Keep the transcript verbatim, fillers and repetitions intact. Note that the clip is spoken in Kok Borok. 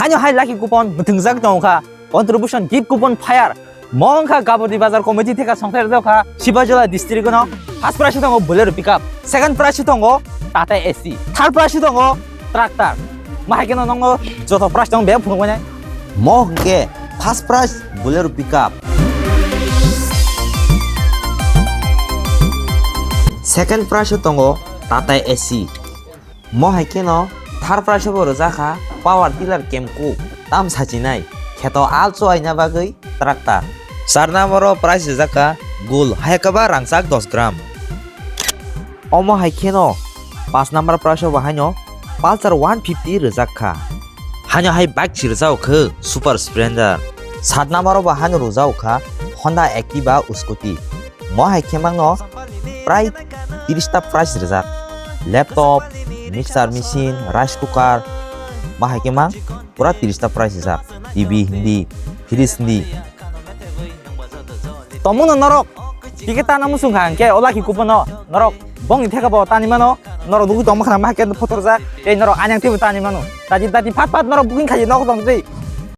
Ano hai lucky coupon mwthwngjak tongo kha, contribution gift coupon fire. Mo wngkha Gabodi Bazar Committee theka songthai rwjak kha Sibajola district no. First prize tongo Bolero pickup, second prize tongo Tata A C, third prize tongo tractor. Mahai keno nongo joto prize tong beng phunuk manya. Mo hwnkhe first prize Bolero pickup. Second prize tongo Tata A C. Mo hai kheno third prize bo rwjak kha power tiller Kemco, tam sachinai, kheto al chuaina bagwi tractor. Char number o prize rwjak kha gul, hai khe ba rangchak dos gram. Omo hai kheno panch number prize o bo haino Pulsar one fifty rwjak kha. Haino hai bike si rwjak kha Super Splendor. Sat number o bo haino rwjak kha Honda Activa scooty. Mo hai khe mangno prai tiris ta prize rwjak. Laptop, mixer machine, rice cooker, mo hai khe mang pura tiris ta prize rwjak. T V hindi, fridge hindi. Tongmungno norok ticket tana muchung kha hwnkhe o lucky coupon no norok bongni theka bo tani mano, norok dugui tongma khana ma khe photorjak tei norok anyang teibo tani mano. Dati dati phat phat norok booking khaidi nok tong tei